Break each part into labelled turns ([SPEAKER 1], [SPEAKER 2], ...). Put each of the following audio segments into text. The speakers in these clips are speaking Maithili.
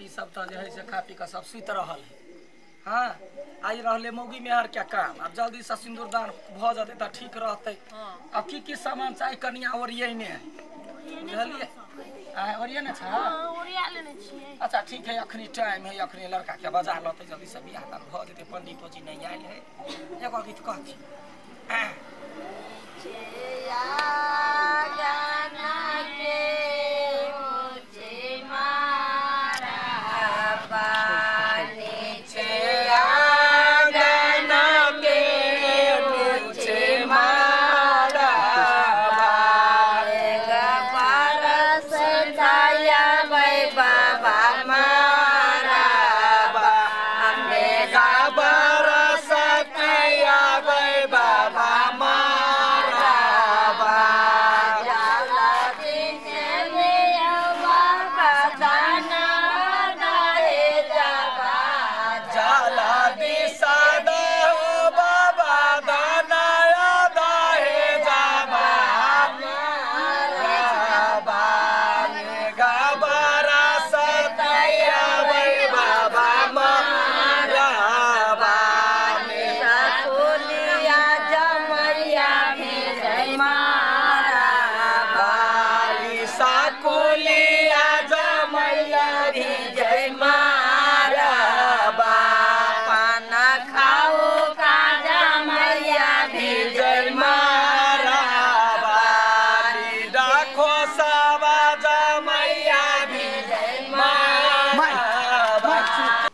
[SPEAKER 1] बेटी सब त जे है से खा पी के सब सुति रहल है। हां आई रहले मौगी मेहर क्या काम, अब जल्दी से सिंदूर दान भ जते त ठीक रहते। अब की की सामान चाही कनिया ओरियने है बुझलिए? आ ओरियने छ?
[SPEAKER 2] हां ओरिया लेने छियै।
[SPEAKER 1] अच्छा ठीक है, अखनी टाइम है, अखनी लड़का के बजा लते जल्दी से बियाह दान भ जते। पंडित जी नहीं आयल है, एगो गीत कहथि।
[SPEAKER 2] गाना के ऊंचे मारा पानी छे
[SPEAKER 1] आंगना के ऊंचे मारा
[SPEAKER 2] पारस छाया बाबा मारा
[SPEAKER 1] मेघा बरस छाया बाबा मारा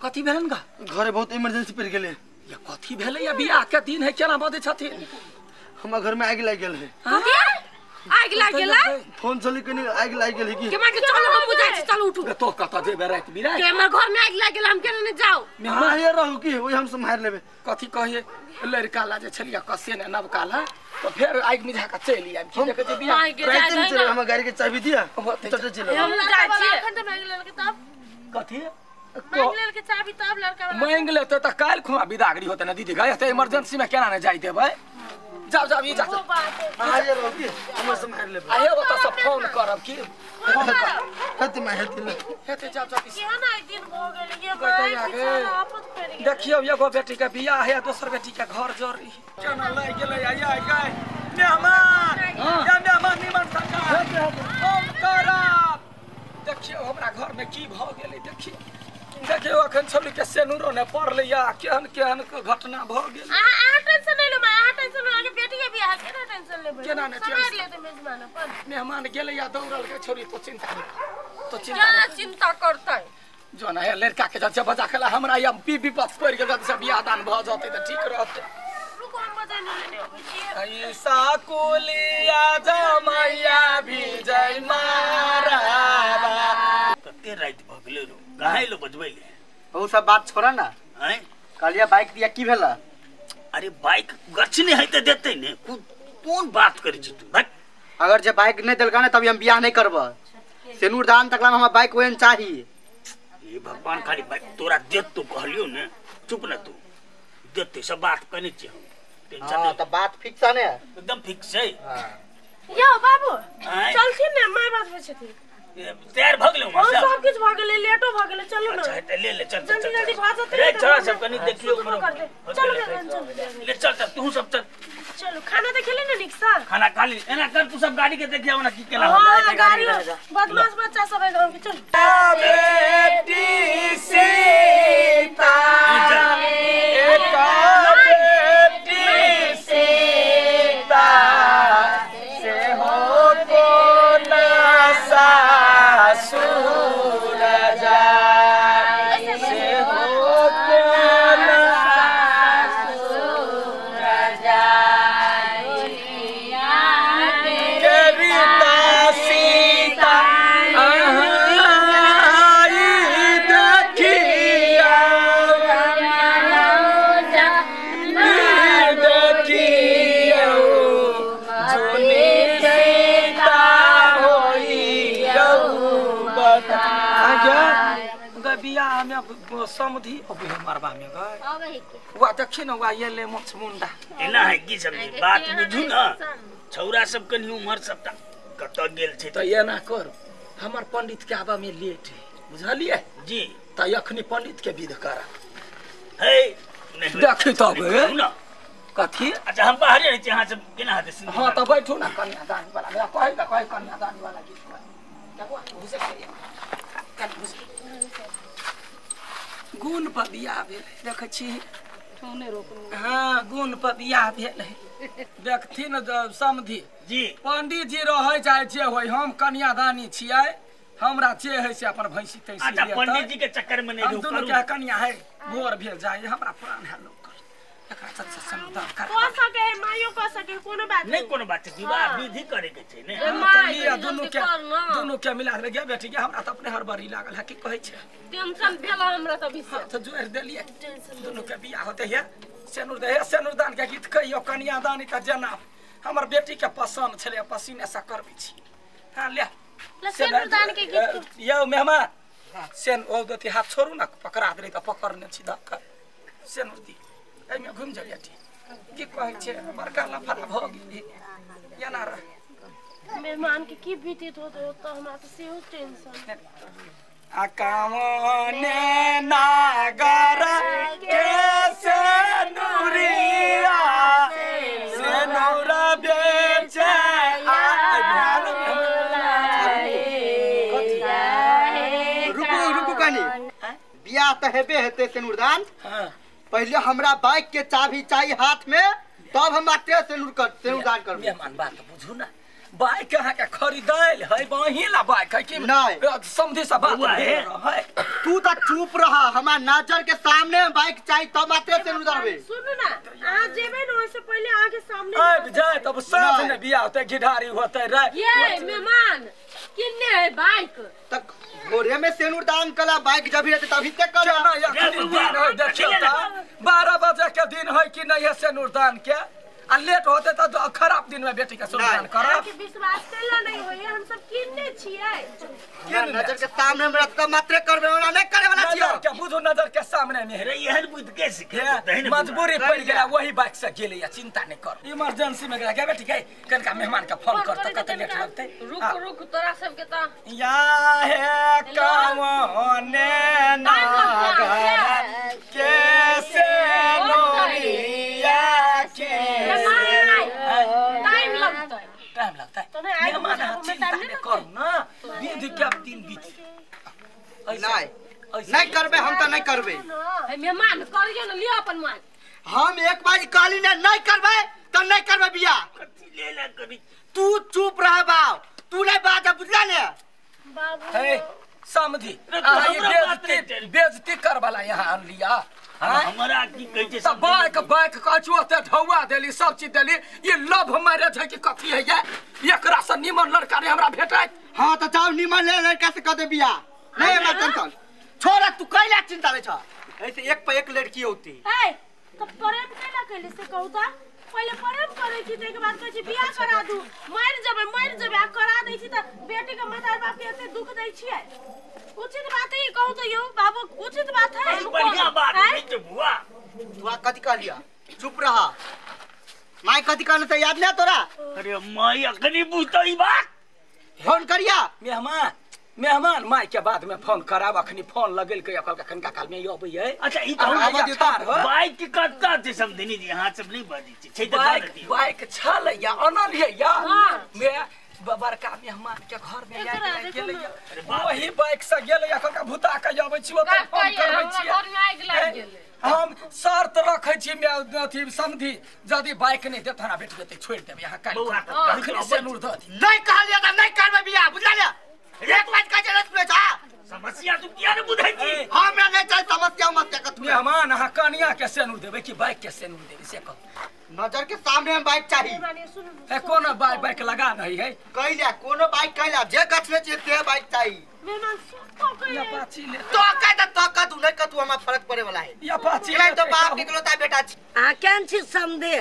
[SPEAKER 1] कथी भेलन गा?
[SPEAKER 3] घरे बहुत इमरजेंसी पड़ गेले।
[SPEAKER 1] या कथी भेले? या बियाह के दिन है केना बजै छथिन?
[SPEAKER 3] हमरा घर में आगि लागि गेल है।
[SPEAKER 2] कथी आगि लागि गेल?
[SPEAKER 3] फोन चली कनी आगि लागि गेल है की
[SPEAKER 2] के मार के चलो हम बुझाइ छी, चलो उठू।
[SPEAKER 1] तो कत जेबे राति बिराति?
[SPEAKER 2] के हमर घर में आगि लागि गेल, हम केना नै जाउ?
[SPEAKER 3] मेहमान हे रहू की ओइ हम सम्हार लेबे।
[SPEAKER 1] कथी कहिए लड़का ला जे छलिया कसे ने नवका ला तो फेर आगि मिझा के चलि आबि। की देखै छी बियाह
[SPEAKER 3] राति में चले, हमरा गाड़ी के चाबी दिया चटे चले।
[SPEAKER 2] हम जाइ छी अखन त मांगि लेलकै तब
[SPEAKER 1] कथी
[SPEAKER 2] मांगि लेलकै चाबी तब लड़का वाला
[SPEAKER 1] मांगि लेतै त काल्हि खुमा बिदागरी होतै ने दीदी गए, त इमरजेंसी में केना नै जाइ देबै? जाओ जाओ ई जा
[SPEAKER 3] आए रहू की हम सम्हार लेबे।
[SPEAKER 1] आए ओत सब फोन करब की
[SPEAKER 3] हेते मैं हेते ले
[SPEAKER 1] हेते जाओ जाओ।
[SPEAKER 2] केहन आइ दिन भ गेल ये माय आफत पड़ि गेल।
[SPEAKER 1] देखियौ एगो बेटी के बियाह है दोसर बेटी के घर जरी केना लागि गेलै। आइ आइ गए मेहमान, या मेहमान निमन सरकार हम करब। देखियौ हमरा घर में की भ गेलै। देखियौ देखियौ अखन छौड़ी के सेनुरो ने पड़लै या केहन केहन घटना भ गेल।
[SPEAKER 2] अहाँ टेंशन नै लेबै, अहाँ टेंशन अहाँके बेटी के बियाह केना टेंशन लेबै?
[SPEAKER 1] केना नै
[SPEAKER 2] सम्हारि लेतै मेजबान अपन।
[SPEAKER 1] मेहमान गेलै या दौड़ल के छौड़ी तो चिंता नहीं तो चिंता
[SPEAKER 2] केना चिंता करतै?
[SPEAKER 1] जो ना है लड़का के जब बजा के हमरा या विपद पड़ि गेल से बियाह दान भ जतै त ठीक रहतै।
[SPEAKER 2] रुको हम बजा नै लेने अबै छी।
[SPEAKER 1] ऐसा कुलिया जमैया भी जय माराबा।
[SPEAKER 4] कते राति भ गेलै रो काहे लो बजबै ले?
[SPEAKER 5] ओ सब बात छोड़ा ना।
[SPEAKER 4] हैं
[SPEAKER 5] कहलिया बाइक दिया की भेला?
[SPEAKER 4] अरे बाइक गछ नै है त देतै ने, कोन बात करै छी तू? भाई
[SPEAKER 5] अगर जे बाइक नै देलका ने तब हम बियाह नै करब। सेनुर दान तकला में हमरा बाइक ओहन चाही।
[SPEAKER 4] हे भगवान खाली बाइक तोरा देत तो कहलियो ने, चुप न तू देतै सब बात कहने छी हम। टेंशन
[SPEAKER 5] हां
[SPEAKER 4] नै,
[SPEAKER 5] त बात फिक्स है ने?
[SPEAKER 4] एकदम फिक्स है।
[SPEAKER 5] हां
[SPEAKER 2] यौ बाबू चलथिन ने, my बात छथिन।
[SPEAKER 4] तैयार भ गेलौ?
[SPEAKER 2] हां सब किछ भ गेलै, लेटो भ गेलै, चलू ने।
[SPEAKER 4] अच्छा त ले ले चल
[SPEAKER 2] जल्दी जल्दी भ जतै।
[SPEAKER 4] रे चल सब कनी देखियो
[SPEAKER 2] चलू चलू
[SPEAKER 4] ले चल चल तू सब चल
[SPEAKER 2] चलू। खाना त खेले ने नीक से?
[SPEAKER 4] खाना खा ली। एना कर तू सब गाड़ी के देखियो ना की केना।
[SPEAKER 2] हां गाड़ी बदमाश बच्चा सब है गांव के। चल
[SPEAKER 1] बेटी सीता एक बेटी सीता से हो कोना सासुर जाय से हो कोना
[SPEAKER 2] सासुर जाय दुनिया
[SPEAKER 1] के रीता सीता आई देखिया देखियो जुनी सीता होई बियाह में समधि अबै मरबा में गए वा देखी न वा येले मोछ मुंडा
[SPEAKER 4] एना है की सब बात बुझू न। छौरा सब कनी उमर सबटा कत गेल छै
[SPEAKER 1] त एना कर हमर पंडित के आबा में लेट है बुझलिए
[SPEAKER 4] जी।
[SPEAKER 1] त अखनी पंडित के विध करा
[SPEAKER 4] हे
[SPEAKER 1] देखी तब
[SPEAKER 4] ना
[SPEAKER 1] कथी।
[SPEAKER 4] अच्छा हम बाहर रहै छी अहाँ सब केना हेतै?
[SPEAKER 1] हां त बैठू ना कन्यादान वाला मेरा कहि त कहि कन्यादान वाला गीत कहि बुआ घुसे गुण पर बियाह भेल देखै छी हां गुण पर बियाह भेल देखथिन समधि
[SPEAKER 4] जी
[SPEAKER 1] पंडित जी रहै चाहे जे होय हम कन्यादानी छियै हमरा जे है से अपन भैंसी तैसी।
[SPEAKER 4] अच्छा पंडित जी के चक्कर में नहीं
[SPEAKER 1] हम दुनू के कन्या है भोर भेल जाय हमरा प्राण है लोक एकरा अच्छा समुदाय कर
[SPEAKER 2] कह सके है माइयो कह सके कोनो बात
[SPEAKER 4] नहीं कोनो बात विवाह विधि करे के छै ने।
[SPEAKER 1] माई दुनू के मिला के गे बेटी के हमरा त अपने हड़बड़ी लागल है की कहै छै
[SPEAKER 2] टेंशन भेल हमरा त अभी से
[SPEAKER 1] त जोड़ देलिए दुनू के बियाह होते है सेनुर दे सेनुर दान के गीत कहियो कन्यादानी त जना हमर बेटी के पसंद छले पसीने से करबै छी। हां ले
[SPEAKER 2] सेनुर दान के गीत
[SPEAKER 1] यौ मेहमान सेन ओ दती हाथ छोड़ू ना पकड़ा देले त पकड़ने छी धक्का सेनुर दी एमे घुम जाय ठीक की कहै छै बड़का लफड़ा भ गेल एना रह
[SPEAKER 2] मेहमान के की बीतित होत त हमरा त सेहो टेंशन।
[SPEAKER 1] आ कामने नागर के सेनुरिया सेनुरा बेचे आ
[SPEAKER 5] रुकू रुकू कनी बियाह त हेबे हेतै सेनुरदान।
[SPEAKER 1] हां
[SPEAKER 5] पहले हमरा बाइक के चाबी चाहिए हाथ में तब हम मात्र सेनुर कर सेनुरदान करबै।
[SPEAKER 1] मेहमान बात बुझू ना बाइक अहाँ के खरीदैल है बही ला बाइक है कि
[SPEAKER 5] नहीं
[SPEAKER 1] समझी से बात है
[SPEAKER 5] तू त चुप रहा हमरा नजर के सामने बाइक चाहिए तब मात्र सेनुर करबै।
[SPEAKER 2] सुनू ना अहाँ जेबै न ओइसे पहले अहाँ के सामने
[SPEAKER 1] आबि जाय तब साँझ ने बियाह होतै घिढारी होतै रे।
[SPEAKER 2] ये मेहमान किन्ने है बाइक
[SPEAKER 5] त भोरे में सेनुर दान कला बाइक जब रहते तभी तक कला
[SPEAKER 1] दिन है देखियो त 12 बजे के दिन है कि नहीं है सेनुर दान के आ लेट होते त खराब दिन में बेटी के सेनुर दान करब
[SPEAKER 2] के विश्वास कैला नहीं होय हम सब किन्ने छियै
[SPEAKER 5] नजर के सामने में रखता मात्र करबे वाला नहीं करे वाला छियै
[SPEAKER 1] नजर के बुझू नजर के सामने में
[SPEAKER 4] रे एहन बुझ के सिखे
[SPEAKER 1] मजबूरी पड़ गेला वही बाइक से गेलै या चिंता नहीं कर इमरजेंसी में गेला के बेटी के कनका मेहमान के फोन कर त कते लेट लगतै।
[SPEAKER 2] रुक रुक तोरा सब के त
[SPEAKER 1] या हे कमने नागर के सेनुरिया के
[SPEAKER 2] टाइम लगतै
[SPEAKER 1] टाइम लगतै मेहमान चिंता नहीं करू ना विधि के दिन बीत
[SPEAKER 5] नहीं नहीं करबे हम त नहीं करबे।
[SPEAKER 2] मेहमान करियो न लियो अपन मान
[SPEAKER 5] हम एक बार कहली ने नहीं करबे त नहीं करबे बियाह
[SPEAKER 4] कथि लेला करी
[SPEAKER 5] तू चुप रह बाव तू नहीं बात बुझला ने
[SPEAKER 2] बाबू
[SPEAKER 1] हे समझी ये बेइज्जती कर वाला यहाँ आन लिया।
[SPEAKER 4] हमरा की कहै छै
[SPEAKER 1] सब बाइक बाइक कछु ओते ढौआ देली सब चीज देली ये लव मैरिज है कि कथी है ये एकरा से निमन लड़का रे हमरा भेटै।
[SPEAKER 5] हां त जाओ निमन ले लड़का से क दे बियाह नहीं हमरा टेंशन छोड़ तू कैला चिंता ले छ ऐसे एक पे एक लड़की होती
[SPEAKER 2] ए त प्रेम कैला कैले से कहू त पहिले प्रेम करै छी तै के बाद कहै छी बियाह करा दू मर जेबै आ करा दै छी त बेटी के माता बाप के एते दुख दै छियै उचित बात है कहू त यौ बाबू उचित बात है
[SPEAKER 4] बढ़िया बात है त बुआ
[SPEAKER 5] बुआ कथि कहलिया चुप रहा my कथि कहने से याद ना तोरा।
[SPEAKER 4] अरे my अखनी बुझतै ई बात
[SPEAKER 5] फोन करिया
[SPEAKER 1] मेहमान मेहमान my के बाद में फोन कराब अखनी फोन लगेल के अकल के कनका काल में अबै है।
[SPEAKER 4] अच्छा ई कहू बाइक के कत्ता छै समधिनी जी हां सब नहीं बाजै छै छै त
[SPEAKER 1] बाइक बाइक छल या अनल है या मे बड़का मेहमान के घर में आइ गेलै वही बाइक से गेलै अकल का भूता के अबै छी ओतऽ फोन करबै छी
[SPEAKER 2] घर में आगि लागि गेलै।
[SPEAKER 1] हम शर्त रखै छी अथी समधी यदि बाइक नहीं देत हमरा बेटी देतै छोड़ि देबै अहाँ काल्हि अखनी सेनुर दऽ दी।
[SPEAKER 5] नहीं कहलियै त नहीं करबै बियाह बुझला ने एक बात कहै छै सुनै छ
[SPEAKER 4] समस्या तू किया ने बुझै छी
[SPEAKER 5] हमरा नहीं चाही समस्या उमस्या कथु।
[SPEAKER 1] मेहमान अहाँ कनिया के सेनुर देबै कि बाइक के सेनुर देबै से कहू।
[SPEAKER 5] नजर के सामने हम बाइक चाही
[SPEAKER 1] ए कोनो बाइक लगा नहीं है
[SPEAKER 5] कैला कोनो बाइक कैला जे गछले छी ते बाइक चाही।
[SPEAKER 2] मेहमान सुन तो
[SPEAKER 1] या पाची ले
[SPEAKER 5] तो कह त तो कतु नहीं कतु हमरा फर्क पड़े वाला है
[SPEAKER 1] या पाची
[SPEAKER 5] ले तो बाप निकलता बेटा छी।
[SPEAKER 6] आ केन छी समधे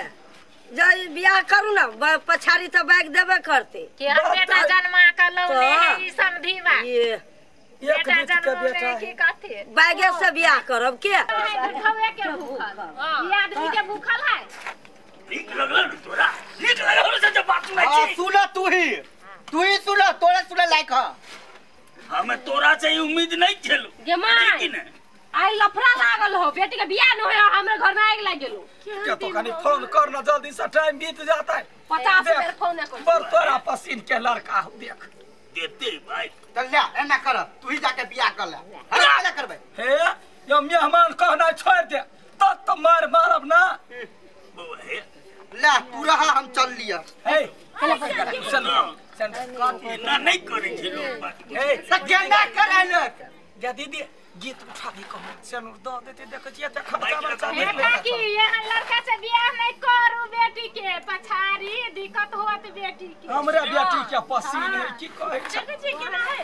[SPEAKER 6] जब बियाह करू ना पछाड़ी त बाइक देबे करते
[SPEAKER 7] के बेटा जन्मा के लौने है ई समधी बा
[SPEAKER 6] ये
[SPEAKER 7] बेटा जन्मा के कथि
[SPEAKER 6] बाइके से बियाह करब के
[SPEAKER 7] खावे के भूखल ई आदमी के भूखल है।
[SPEAKER 4] नीक लगल तोरा नीक लगल से जब बात सुनै छी।
[SPEAKER 5] हां सुन तू ही सुन तोरा सुनै लायक ह।
[SPEAKER 4] हमें तोरा से उम्मीद नहीं छेलू।
[SPEAKER 7] गे माय आई लफड़ा लागल हो बेटी के बियाह न होय हमरे घर में आग लाग गेलो।
[SPEAKER 1] के तो कनी फोन कर ना जल्दी से टाइम बीत जाता है।
[SPEAKER 7] 50 बेर फोन न कर।
[SPEAKER 1] पर तोरा पसीन के लड़का हो देख
[SPEAKER 4] देते भाई।
[SPEAKER 5] चल ले एना कर तू ही जाके बियाह कर ले। अरे क्या करबे?
[SPEAKER 1] हे यो मेहमान कहना छोड़ दे तब तो मार मारब ना।
[SPEAKER 4] बउआ हे
[SPEAKER 5] ले तू रहा हम चल लिया।
[SPEAKER 1] हे चल चल
[SPEAKER 4] ना नहीं करे छे लोग बात।
[SPEAKER 1] हे
[SPEAKER 5] त केना करे लोग?
[SPEAKER 1] जा दीदी गीत उठा भी कहू सेनुर the देते देखै छियै त खर्चा बर्चा
[SPEAKER 7] हे काकी यहाँ लड़का से बियाह नहीं करू बेटी के पछाड़ी दिक्कत होत बेटी के।
[SPEAKER 1] हमरा बेटी के पसीन है की कहै छै?
[SPEAKER 2] देखै छियै केना है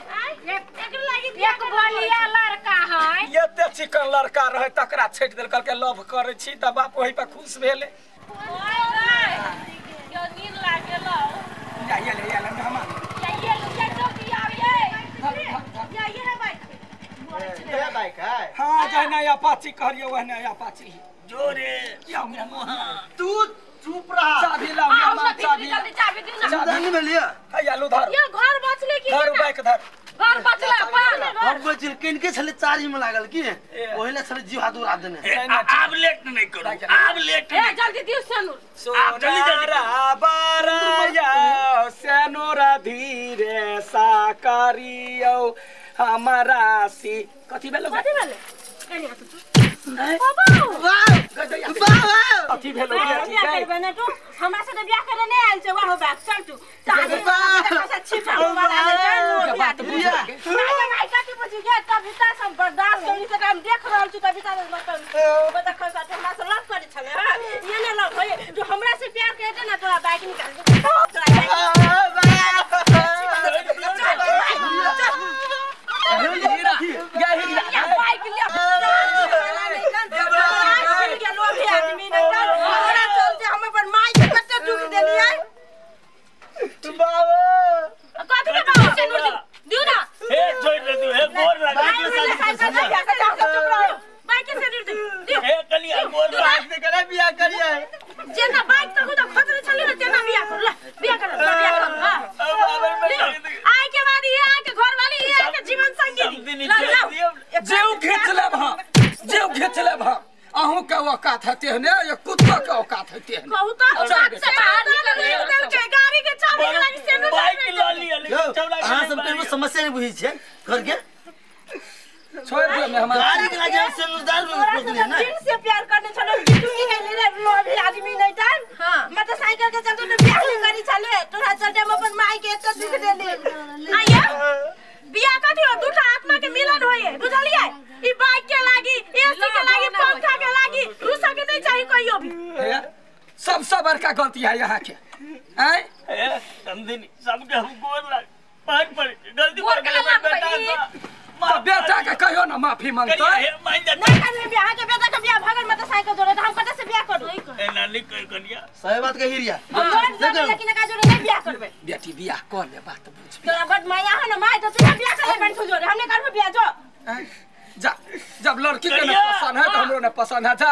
[SPEAKER 2] एक लागी
[SPEAKER 7] एक भलिया लड़का है।
[SPEAKER 1] एते चिकन लड़का रहे तकरा छेट देल कहलकै लव करै छी त बाप ओहि पर खुश भेलै।
[SPEAKER 2] ओए ओए यो नींद लाग गेलो।
[SPEAKER 1] या ये ले या ले मेहमान
[SPEAKER 2] या ये लो या जल्दी आबिए या ये है बाइक
[SPEAKER 5] ये बाइक है।
[SPEAKER 1] हां जहना अपाची कहलियो वहना अपाची
[SPEAKER 4] जोरे
[SPEAKER 1] या मेहमान
[SPEAKER 5] तू चुप रहा।
[SPEAKER 1] चाबी लाओ मेहमान चाबी
[SPEAKER 7] जल्दी चाबी दे ना।
[SPEAKER 3] नहीं मिलिया
[SPEAKER 1] है आलू धर
[SPEAKER 2] यो घर बचले की
[SPEAKER 1] धर बाइक धर
[SPEAKER 7] घर बचला पान
[SPEAKER 3] घर बचल किन के छले चारी में लागल की ओहिला छले जीव हाथ उड़ा देने।
[SPEAKER 4] आब लेट नहीं करू आब लेट
[SPEAKER 7] ए जल्दी दिउ सेनुर
[SPEAKER 4] आप जल्दी जल्दी
[SPEAKER 1] बाराया सेनुरा धीरे सा करियो हमारा सी कथि भेलो
[SPEAKER 2] कथि भेले कनी आसु
[SPEAKER 1] बाबा
[SPEAKER 5] वाह वाह
[SPEAKER 1] कथि भेलो
[SPEAKER 2] बियाह करबे ना तू हमरा से बियाह करे नहीं आयल छै वाह बाप चल तू चाहे छिपा वाला चल
[SPEAKER 1] बात बुझ
[SPEAKER 2] नहीं कथि बुझि गे कविता सब बर्दाश्त करी से हम देख रहल छी कविता मतलब बता खसा हमरा से लव करे छले हां ये ने लव होय जो हमरा से प्यार करे ना तोरा बाइक निकाल दे
[SPEAKER 1] हीरा या हीरा
[SPEAKER 2] बाइक ले के लोभी आदमी ने हमरा चलते हम अपन माई के कते दुख देलियै
[SPEAKER 5] बाबा
[SPEAKER 2] कथि के बाबा से नूर दिउ ना।
[SPEAKER 4] हे छोड़ दे तू हे गोर लाग
[SPEAKER 2] बाइक से नूर दिउ
[SPEAKER 4] हे कलिया गोर लाग
[SPEAKER 5] से करे बियाह करिए
[SPEAKER 2] जेना बाइक त खुद खोजने छली ना तेना बियाह कर ले बियाह कर बियाह कर। हां आइ के बाद ये आइ के घर वाली ये आइ के जीवन संगी
[SPEAKER 1] जेउ घिच लेब हम जेउ घिच लेब हम अहूँ के औकात हेते ने ये कुत्ता के औकात हेते ने
[SPEAKER 2] कहू त से बाहर निकल के गाड़ी के चाबी के लागी सेनु
[SPEAKER 4] बाइक ल लिया लेकिन चौड़ा
[SPEAKER 3] अहाँ सब के समस्या नहीं बुझै छै घर के
[SPEAKER 1] छोड़ दियो मेहमान
[SPEAKER 3] गाड़ी के लागे सेनुदार रोक लिया ना।
[SPEAKER 2] दिल से प्यार करने छलो तू की गेली रे लोभी आदमी नहीं टाइम। हां मोटरसाइकिल के चलते तो बियाह नहीं करी छले तोरा चलते हम अपन माई के एते दुख देली। आइए बियाह कथि हो दूटा आत्मा के मिलन होय बुझलियै ई बाइक के लागी एसी के लागी पंखा के लागी रुसा के नहीं चाहिए कहियो भी।
[SPEAKER 1] सबसे बड़का गलती है यहाँ के हैं
[SPEAKER 4] समझिनी सबके हम गोर लाग पार पर गलती पर बेटा
[SPEAKER 1] तो बेटा के कहियो ना माफी मांगतो
[SPEAKER 2] नहीं करबे बियाह के बेटा के बियाह भगल मोटरसाइकिल जोड़े त हम कते से बियाह करू
[SPEAKER 4] ए नानी कह कनिया
[SPEAKER 3] सही बात कही रिया
[SPEAKER 2] लेकिन का जोड़े नहीं बियाह करबे
[SPEAKER 1] बेटी बियाह कर ले बात बुझ
[SPEAKER 2] तोरा बड माया है ना my तो तू बियाह करे बन जोड़े हमने करबे बियाह जो
[SPEAKER 1] जा जब लड़की के ना पसंद है तो हमरो ना पसंद है जा।